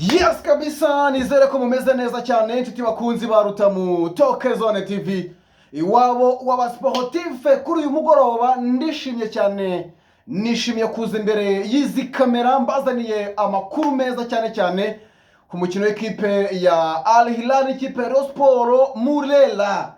Yes kabisa, nizere ko mumeze neza cyane, inshuti bakunzi ba Rutamu Toke Zone TV, iwabo w'abasportif. Kuri uyu mugoroba ndishimye cyane, nishimiye kuza imbere y'izi kamera mbazaniye amakuru meza, cyane cyane ku mukino w'ikipe ya Al Hilal n'ikipe ya Rayon Sport Murera.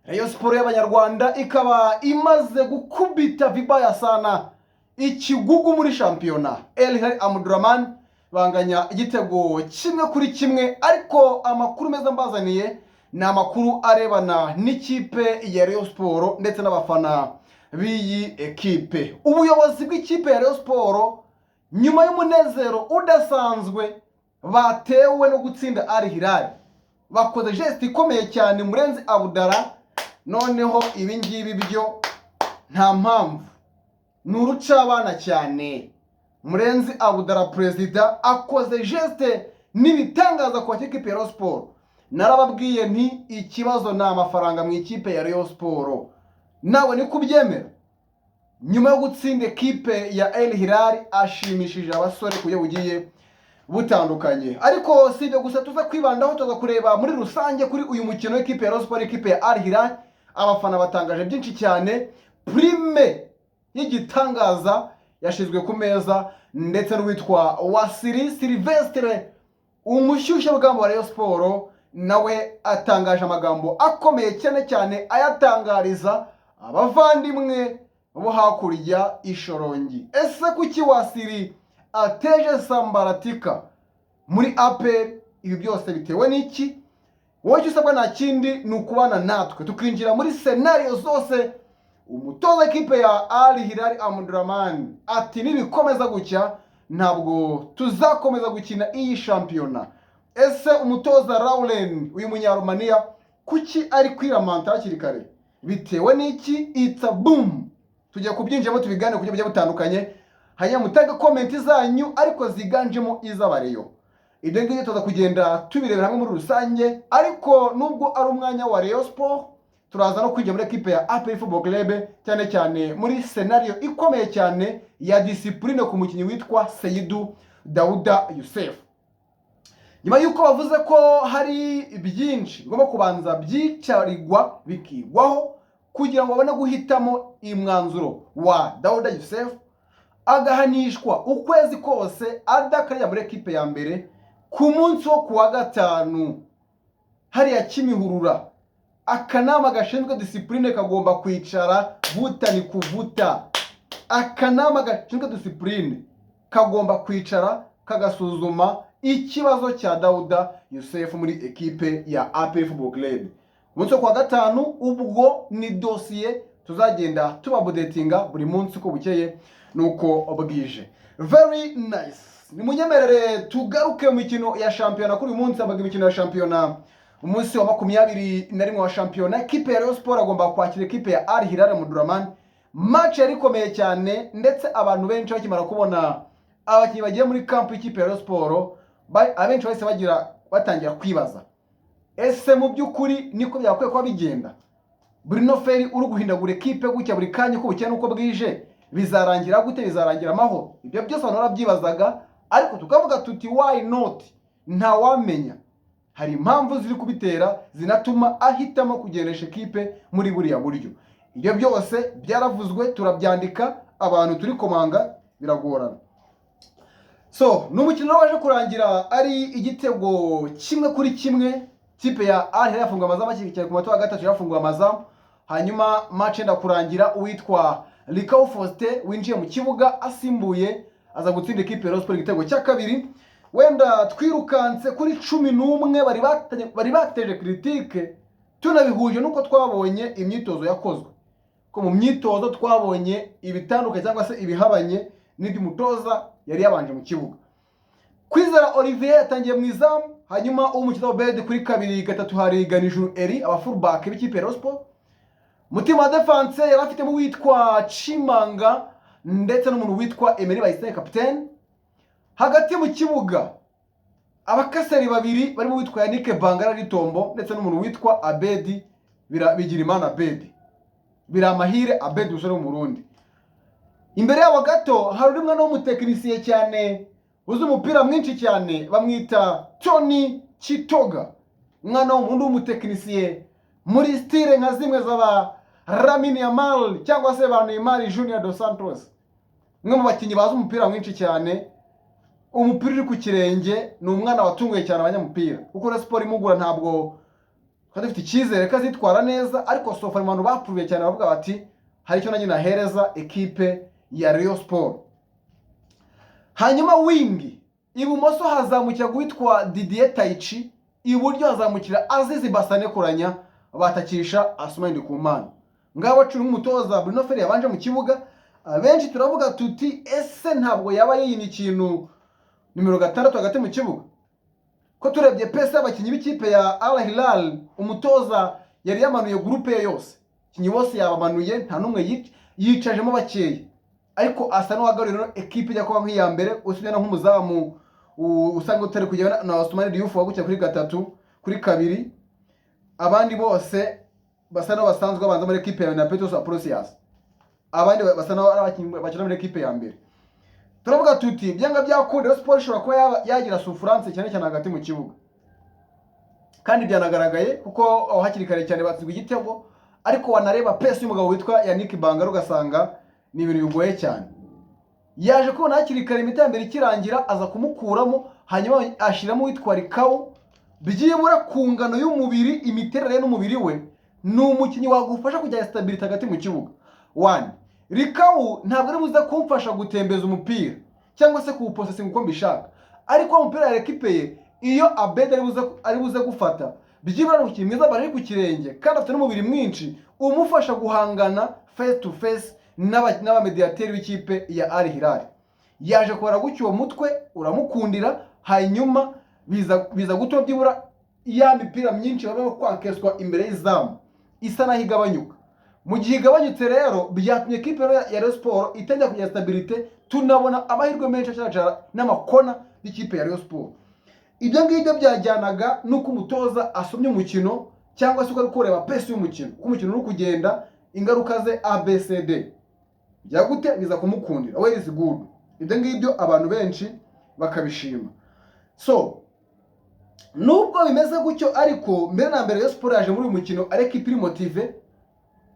Rayon Sport y'Abanyarwanda ikaba imaze gukubita vibaya sana ikigugu muri shampiyona, El Hilal Omdurman, banganya igitego 1-1. Ariko amakuru meza mbazaniye ni amakuru arebana n'ikipe ya Rayon Sport ndetse n'abafana b'iyi ekipe. Ubuyobozi bw'ikipe ya Rayon Sport, nyuma y'umunezero udasanzwe batewe no gutsinda Al Hilal, bakoze geste ikomeye cyane. Murenzi Abdallah, noneho ibi ngibi byo nta mpamvu, ni urucabana cyane. Murenzi Abdallah, perezida, akoze geste n'ibitangaza ku bakipe ya Rayon Sport. Narababwiye nti ikibazo ni amafaranga mu ikipe ya Rayon Sport, nawe niko ubyemera. Nyuma yo gutsinda ekipe ya El Hilal, ashimishije abasore ku buryo bugiye butandukanye. Ariko si ibyo gusa tuza kwibandaho, tuza kureba muri rusange kuri uyu mukino w'ikipe ya Rayon Sport n'ikipe ya Al Hilal. Abafana batangaje byinshi cyane, prime y'igitangaza yashyizwe ku meza, ndetse n'uwitwa Wasiri Silvestre, umushyushyarugamba wa Rayon Sport, nawe atangaje amagambo akomeye cyane cyane, ayatangariza abavandimwe bo hakurya i Shyorongi. Ese kuki Wasiri ateje sambaratika muri APR? Ibi byose bitewe n'iki? Wowe icyo usabwa nta kindi, ni ukubana natwe tukinjira muri scenario zose. Umutoza w'ikipe ya Al Hilal Omdurman ati nibikomeza gutya ntabwo tuzakomeza gukina iyi shampiyona. Ese umutoza Lauren, uyu Munyarumaniya, kuki ari kwiramanta hakiri kare? Bitewe n'iki? It's a boom. Tugiye kubyinjiramo, tubiganire ku buryo bugiye butandukanye, hanyuma mutange comment zanyu, ariko ziganjemo iz'Abareyo. Ibyo ngibyo tuza kugenda tubirebera hamwe muri rusange. Ariko nubwo ari umwanya wa Rayon Sport, turaza no kwijya muri ekipe ya APR Football Club, cyane cyane muri scenario ikomeye cyane ya discipline ku mukinnyi witwa Seidu Dauda Youssef, nyuma y'uko bavuze ko hari byinshi bigomba kubanza byicarirwa bikigwaho kugira ngo babone guhitamo umwanzuro wa Dauda Youssef, agahanishwa ukwezi kose adakarya muri ekipe ya mbere. Ku munsi wo kuwa gatanu hariya Kimihurura, akanama gashinzwe discipline kagomba kwicara, vuta ni kuvuta. Akanama gashinzwe discipline kagomba kwicara kagasuzuma ikibazo cya Dauda Youssef muri ekipe ya APR Football Club. Umunsi wo kuwa gatanu, ubwo ni dosiye tuzagenda tubaupdatinga buri munsi uko bukeye nuko bwije. Very nice. Nimunyemerere tugaruke mu mikino ya shampiyona. Kuri uyu munsi habaga imikino ya shampiyona, umunsi wa 21 wa shampiyona. Ekipe ya Rayon Sport agomba kwakira ekipe ya Al Hilal Omdurman. Match yari ikomeye cyane, ndetse abantu benshi bakimara kubona abakinnyi bagiye muri camp y'ikipe ya Rayon Sport, abenshi bahise bagira batangira kwibaza: ese mu by'ukuri niko byakwiye kuba bigenda? Bruno Ferry uri guhindagura ekipe gutya buri kanya, uko bukeye n'uko bwije, bizarangira gute? Bizarangira amahoro? Ibyo byose abantu barabyibazaga, ariko tukavuga tuti why not, ntawamenya, hari impamvu ziri kubitera zinatuma ahitamo kugendesha ekipe muri buriya buryo. Ibyo byose byaravuzwe, turabyandika, abantu turi komanga, biragorana. So ni umukino waje kurangira ari igitego 1-1. Kipe ya Al Hilal yafunguye amazamu hakiri cyane, ku munota wa 3 yafunguye amazamu. Hanyuma match yenda kurangira, uwitwa Likau Faustin winjiye mu kibuga asimbuye aza gutsinda ikipe ya Rayon Sport igitego cya kabiri. Wenda twirukanse kuri 11 bari bateje critique, tunabihuje n'uko twabonye imyitozo yakozwe, ko mu myitozo twabonye ibitandukanye cyangwa se ibihabanye n'ibyo umutoza yari yabanje mu kibuga. Kwizera Olivier yatangiye mu izamu, hanyuma Uwumukiza Obed kuri kabiri gatatu, hari Ganijuru Eri, aba fullback b'ikipe ya Rayon Sport. Mutima wa defense yari afitemo uwitwa Chimanga ndetse n'umuntu witwa Emery Bayisenge, kapitene. Hagati mu kibuga, abakaseri babiri barimo uwitwa Yannick Bangara Ritombo ndetse n'umuntu witwa Abedi Bigirimana Abedi, Biramahire Abedi, umusore w'Umurundi. Imbere yabo gato hari undi mwana w'umutekinisiye cyane. Uzi umupira mwinshi cyane, bamwita Tony Chitoga, umwana w'umuhungu w'umutekinisiye muri style nka zimwe z'aba Lamine Yamal cyangwa se ba Neymar Junior dos Santos, umwe mu bakinnyi bazi umupira mwinshi cyane, umupira uri ku kirenge. Ni umwana watunguye cyane abanyamupira, kuko Rayon Sport imugura ntabwo twari dufite icyizere ko azitwara neza, ariko so far mu bantu bapfuye cyane bavuga bati hari icyo nanjye nahereza ekipe ya Rayon Sport. Hanyuma wing, ibumoso hazamukira guwitwa Didier Taichi, iburyo hazamukira Azizi Basane Kuranya, batakisha Asumani Ndikumana. Ngabo cumi nk'umutoza Bruno Ferry yabanje mu kibuga. Abenshi turavuga tuti: ese ntabwo yaba yiyina ikintu nimero 6 hagati mu kibuga? Ko turebye pace y'abakinnyi b'ikipe ya Al Hilal, umutoza yari yamanuye groupe ye yose, abakinnyi bose yabamanuye, nta n'umwe yicajemo bakeya, ariko asa n'uwagaruye rero ekipe ijya kuba nk'iya mbere, usibye no nk'umuzamu usanga utari kujya na Osman Diouf wagukira kuri gatatu, kuri kabiri. Abandi bose basa n'aho basanzwe babanza muri ekipe ya na Petros Aprosias, abandi basa n'aho ari abakinnyi bakina muri ekipe ya mbere. Turavuga tuti byanga byakunda Rayon Sport ishobora kuba yagira souffrance cyane cyane hagati mu kibuga, kandi byanagaragaye kuko aho hakiri kare cyane batsinzwe igitego. Ariko wanareba pace y'umugabo witwa Yannick Bangara ugasanga ni ibintu bigoye cyane. Yaje kubona hakiri kare, imiti ya mbere ikirangira aza kumukuramo, hanyuma ashyiramo uwitwa Rikawu. Byibura ku ngano y'umubiri, imiterere n'umubiri we, ni umukinnyi wagufasha kugira stabilité hagati mu kibuga. One Rikawu ntabwo ari buze kumfasha gutembeza umupira cyangwa se kuwuposesinga uko mbishaka, ariko umupira ya récupéré iyo Abed ari buze gufata, byibura ni umukinnyi mwiza, bari ku kirenge kandi afite n'umubiri mwinshi umufasha guhangana face to face n'abamediyateri b'ikipe ya Al Hilal. Yaje kubara gutyo, uwo mutwe uramukundira, hanyuma biza gutuma byibura ya mipira myinshi baba kwakeswa imbere y'izamu isa naho igabanyuka. Mu gihe igabanyutse rero, byatumye ekipe ya Rayon Sport itangira kugira stabilité, tunabona amahirwe menshi acacara n'amakona y'ikipe ya Rayon Sport. Ibyo ngibyo byajyanaga n'uko umutoza asomye umukino cyangwa se uko ari kureba pace y'umukino, uko umukino uri kugenda, ingaruka ze ABCD byagute, biza kumukundira. We is good, ibyo ngibyo abantu benshi bakabishima. So nubwo bimeze gutyo ariko, mbere na mbere Rayon Sport yaje muri uyu mukino ari ekipe iri motivé,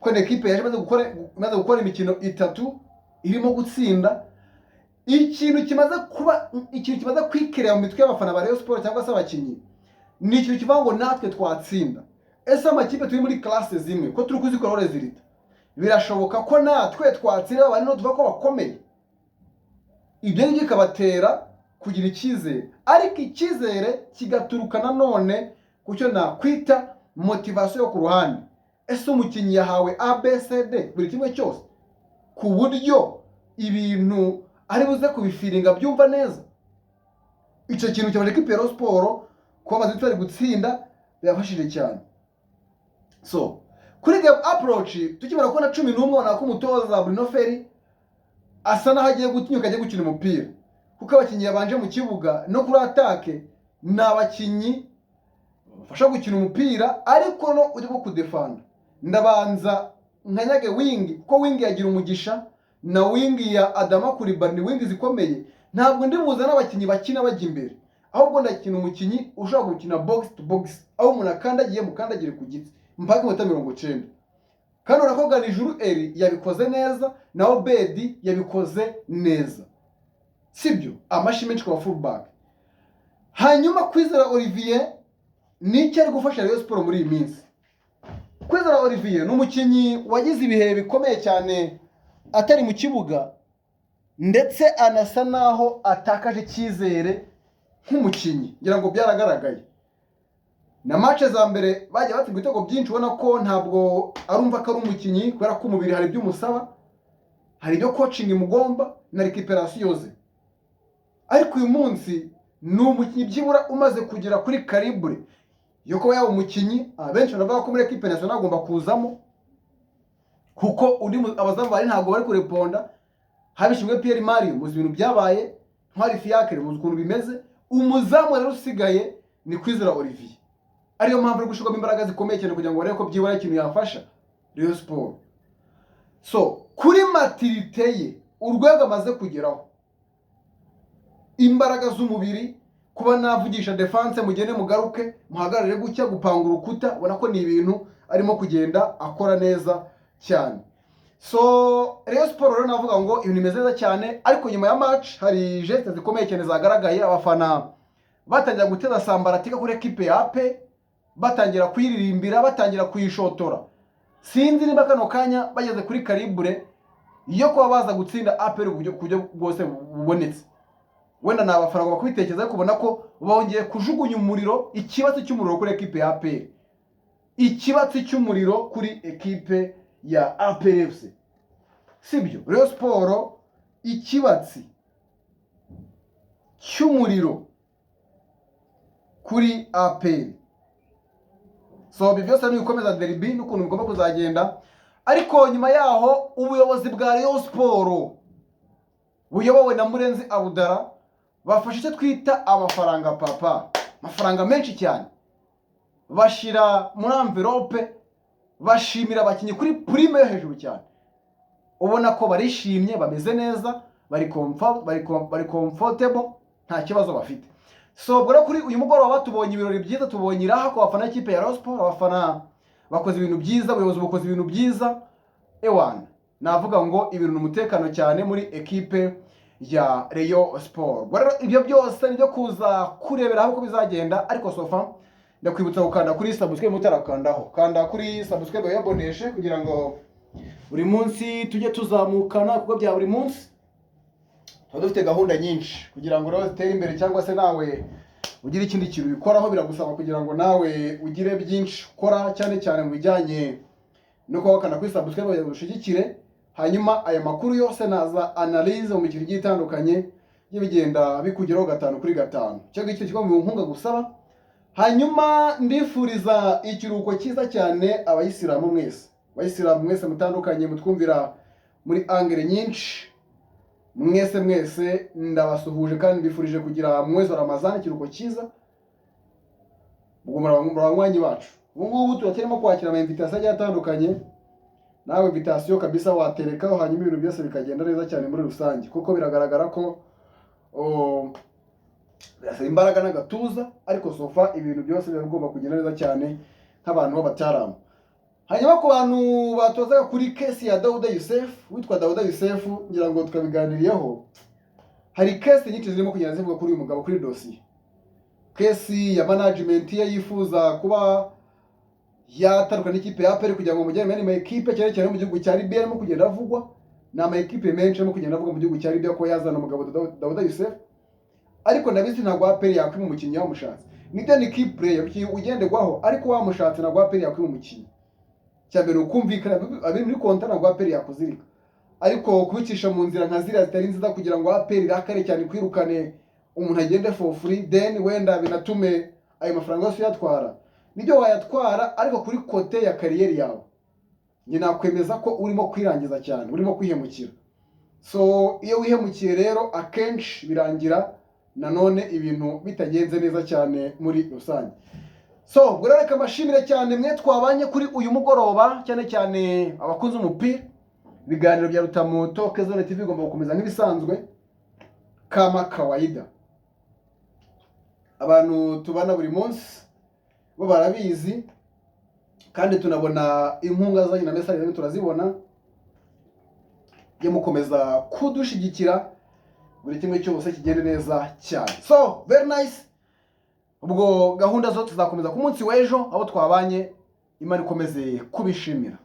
ko ni ekipe yaje imaze gukora imikino itatu irimo gutsinda. Ikintu kimaze kuba, ikintu kimaze kwikirira mu mitwe y'abafana ba Rayon Sport cyangwa se abakinnyi, ni ikintu kivuga ngo natwe twatsinda. Ese amakipe turi muri classe zimwe, ko turi kuzikoraho résultat, birashoboka ko natwe twatsinda abantu no tuvuga ko bakomeye? Ibyo ngibyo bikabatera kugira icyizere, ariko icyizere kigaturuka nanone ku cyo nakwita motivation yo ku ruhande. Ese umukinnyi yahawe ABCD, buri kimwe cyose, ku buryo ibintu ari buze kubifiringa, byumva neza? Icyo kintu cyabanje ekipe ya Rayon Sport kuba bamaze bari gutsinda, birafashije cyane. So kuri game approach, tukimara kubona 11, ubona ko umutoza Bruno Ferry asa n'aho agiye gutinyuka, agiye gukina umupira, kuko abakinnyi yabanje mu kibuga no kuri attaque ni abakinnyi bafasha gukina umupira, ariko no uri bwo kudefanda. Ndabanza nkanyage wing, kuko wing yagira umugisha na wing ya Adama Coulibaly ni wing zikomeye. Ntabwo ndi buze n'abakinnyi bakina bajya imbere, ahubwo ndakina umukinnyi ushobora gukina box to box, aho umuntu akandagiye mukandagire ku giti mpaka iminota 90. Kandi urabona ko Ganijuru Eri yabikoze neza, na Obedi yabikoze neza, sibyo? Amashyi menshi ku ba fullback. Hanyuma Kwizera Olivier ni icyo ari gufasha Rayon Sport muri iyi minsi. Kwizera Olivier ni umukinnyi wagize ibihe bikomeye cyane atari mu kibuga, ndetse anasa naho atakaje icyizere nk'umukinnyi. Ngira ngo byaragaragaye na match za mbere bagiye batsinda ibitego byinshi, ubona ko ntabwo arumva ko ari umukinnyi, kubera ko umubiri hari ibyo umusaba, hari ibyo coaching imugomba na récupération ze. Ariko uyu munsi ni umukinnyi byibura umaze kugera kuri calibre yo kuba yaba umukinnyi abenshi banavuga ko muri équipe nationale agomba kuzamo, kuko undi abazamu bari ntabwo bari kureponda. Habishimwe Pierre Mario muzi ibintu byabaye, Ntwari Fiacre muzi ukuntu bimeze. Umuzamu rero usigaye ni Kwizera Olivier, ariyo mpamvu ari gushyirwamo imbaraga zikomeye cyane kugira ngo barebe ko byibura ikintu yafasha Rayon Sport. So kuri maturité ye, urwego amaze kugeraho. Imbaraga z'umubiri, kuba navugisha défense, mugende mugaruke muhagarare gutya, gupanga urukuta, ubona ko ni ibintu arimo kugenda akora neza cyane. So Rayon Sport rero navuga ngo ibintu bimeze neza cyane, ariko nyuma ya match hari geste zikomeye cyane zagaragaye. Abafana batangira guteza sambaratika kuri ekipe ya APR, batangira kuyiririmbira, batangira kuyishotora. Sinzi niba kano kanya bageze kuri calibre yo kuba baza gutsinda APR ku buryo bwose bubonetse. Wenda ni abafana bagomba kubitekereza, ariko ubona ko bongeye kujugunya umuriro, ikibatsi cy'umuriro kuri ekipe ya APR, ikibatsi cy'umuriro kuri ekipe ya APR FC. Sibyo? Rayon Sport, ikibatsi cy'umuriro kuri APR. So ibyo byose ni ibikomeza derby n'ukuntu bigomba kuzagenda. Ariko nyuma yaho ubuyobozi bwa Rayon Sport buyobowe na Murenzi Abdallah bafashe icyo twita amafaranga, papa, amafaranga menshi cyane, bashyira muri enveloppe, bashimira abakinnyi kuri prime yo hejuru cyane. Ubona ko barishimye, bameze neza, bari comfortable, nta kibazo bafite. So ubwo rero kuri uyu mugoroba tubonye ibirori byiza, tubonye iraha ku bafana b'ikipe ya Rayon Sport. Abafana bakoze ibintu byiza, ubuyobozi bukoze ibintu byiza. Ewana, navuga ngo ibintu ni umutekano cyane muri ekipe ya Rayon Sport. Ubwo rero ibyo byose nibyo kuza kurebera hamwe uko bizagenda. Ariko so far ndakwibutsa gukanda kuri subscribe. Mutarakandaho, kanda kuri subscribe wiyaboneshe kugira ngo buri munsi tujye tuzamukana kuko bya buri munsi tuba dufite gahunda nyinshi kugira ngo rero zitere imbere, cyangwa se nawe ugire ikindi kintu ubikoraho. Biragusaba kugira ngo nawe ugire byinshi ukora, cyane cyane mu bijyanye no kuba wakanda kuri subscribe kugira ngo ushyigikire, hanyuma aya makuru yose naza analyse mu mikino igiye itandukanye bijye bigenda bikugeraho gatanu kuri gatanu. Icyo ngicyo kiba mu nkunga gusaba. Hanyuma ndifuriza ikiruhuko cyiza cyane abayisilamu mwese, abayisilamu mwese mutandukanye mutwumvira muri angle nyinshi, mwese mwese ndabasuhuje kandi mbifurije kugira mwezi wa Ramazani, ikiruhuko cyiza. Ubwo muri abanywanyi bacu, ubu ngubu turacyarimo kwakira ama invitation agiye atandukanye. Nawe invitation kabisa waterekaho, hanyuma ibintu byose bikagenda neza cyane muri rusange, kuko biragaragara ko, oh, birasaba imbaraga n'agatuza, ariko so far ibintu byose biba bigomba kugenda neza cyane nk'abantu b'abataramu. Hanyuma ku bantu batozaga kuri case ya Dauda Yussif, witwa Dauda Yussif, ngira ngo tukabiganiriyeho. Hari case nyinshi zirimo kugenda zivuga kuri uyu mugabo, kuri dosiye, case ya management ye yifuza kuba yatandukana n'ikipe ya APR kugira ngo mujyane mu yandi ma ekipe, cyane cyane mu gihugu cya Libya. Arimo kugenda avugwa, ni ama ekipe menshi arimo kugenda avugwa mu gihugu cya Libya ko yazana umugabo Dauda Yussif. Ariko ndabizi, ntabwo APR yakwima umukinnyi wamushatse. Nibyo, ni key player ugenderwaho, ariko wamushatse ntabwo APR yakwima umukinnyi. Cya mbere ukumvikana abiri muri contrat, ntabwo APR yakuzirika. Ariko kubicisha mu nzira nka ziriya zitari nziza kugira ngo APR irakare cyane, kwirukane umuntu agende for free, then wenda binatume ayo mafaranga yose uyatwara. Nibyo wayatwara, ariko kuri côté ya carrière yawe njye nakwemeza ko urimo kwirangiza cyane, urimo kwihemukira. So iyo wihemukiye rero akenshi birangira nanone ibintu bitagenze neza cyane muri rusange. So ubwo rero reka mbashimire cyane mwe twabanye kuri uyu mugoroba, cyane cyane abakunzi umupira. Ibiganiro bya Rutamu Talk Zone TV bigomba gukomeza nk'ibisanzwe, kama kawaida. Abantu tubana buri munsi bo barabizi, kandi tunabona inkunga zanyu na message zanyu turazibona. Mujye mukomeza kudushyigikira, buri kimwe cyose kigende neza cyane. So very nice. Ubwo gahunda zo tuzakomeza ku munsi w'ejo. Abo twabanye, Imana ikomeze kubishimira.